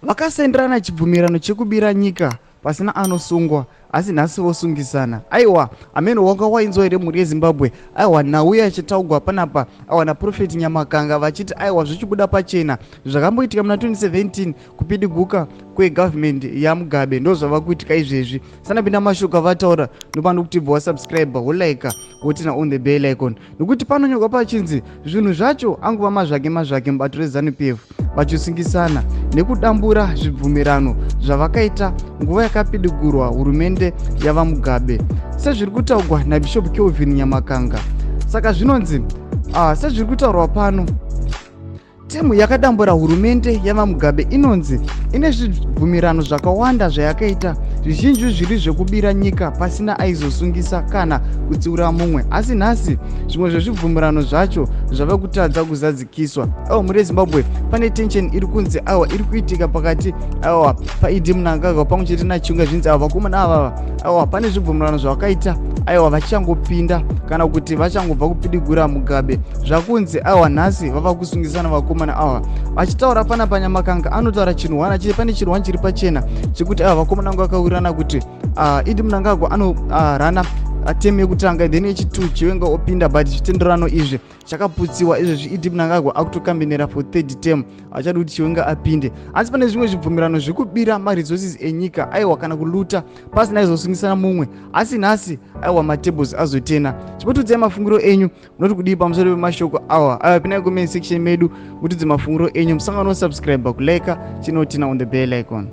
Vakasenderana chibvumirano chekubira nyika pasina anosungwa, asi nhasi vosungisana. Aiwa, ameno wanga wainzwa here, mhuri yeZimbabwe? Aiwa, nhau yachitaugwa panapa, aiwa, naProphet Nyamakanga vachiti, aiwa, zvichibuda pachena zvakamboitika muna 2017, kupidiguka kwegovernment yaMugabe, ndo zvava kuitika izvezvi. Sanapinda mashoko avataura, nopano kuti bva wasubscribe, wolike, woturn on the bell icon, nokuti panonyorwa pachinzi zvinhu zvacho anguva mazvake mazvake mubato reZANU PF vachisungisana nekudambura zvibvumirano zvavakaita nguva yakapidigurwa hurumende yavaMugabe, sezviri kutaurwa naBishop Kelvin Nyamakanga. Saka zvinonzi, sezviri kutaurwa pano, team yakadambura hurumende yavaMugabe inonzi ine zvibvumirano zvakawanda zvayakaita, zvizhinji zviri zvekubira nyika pasina aizosungisa kana kutsiura mumwe, asi nhasi zvimwe zvezvibvumirano zvacho zvave kutadza kuzadzikiswa. Aiwa, mhuri yeZimbabwe, pane tension iri kunzi, aiwa, iri kuitika pakati, aiwa, paED Mnangagwa pamwe chete naChiwenga. Zvinzi ava vakomana avava, aiwa, pane zvibvumirano zvavakaita, aiwa, vachangopinda kana kuti vachangobva kupidigura Mugabe. Zvakunzi, aiwa, nhasi vava kusungisana vakomana ava. Vachitaura pana paNyamakanga, anotaura chinhu hwana chii, pane chinhu hwani chiri pachena chekuti, aiwa, vakomana vangu vakawirirana kuti ED Mnangagwa anorana term yekutanga, then yechi2 Chiwenga opinda, but zvitenderano izvi chakaputsiwa. Izvezvi ED Mnangagwa akutocampaignera for third term, achadi kuti Chiwenga apinde. Asi pane zvimwe zvibvumirano zvekubira maresources enyika, aiwa, kana kuloota pasina izosungisana mumwe, asi nhasi, aiwa, matables azoturna. Chipotudzai mafungiro enyu, munoti kudii pamusoro pemashoko awa? Aiwa, pinai comment section medu mutidze mafungiro enyu. Musangano subscribe, kulike, chinoturn on the bell icon.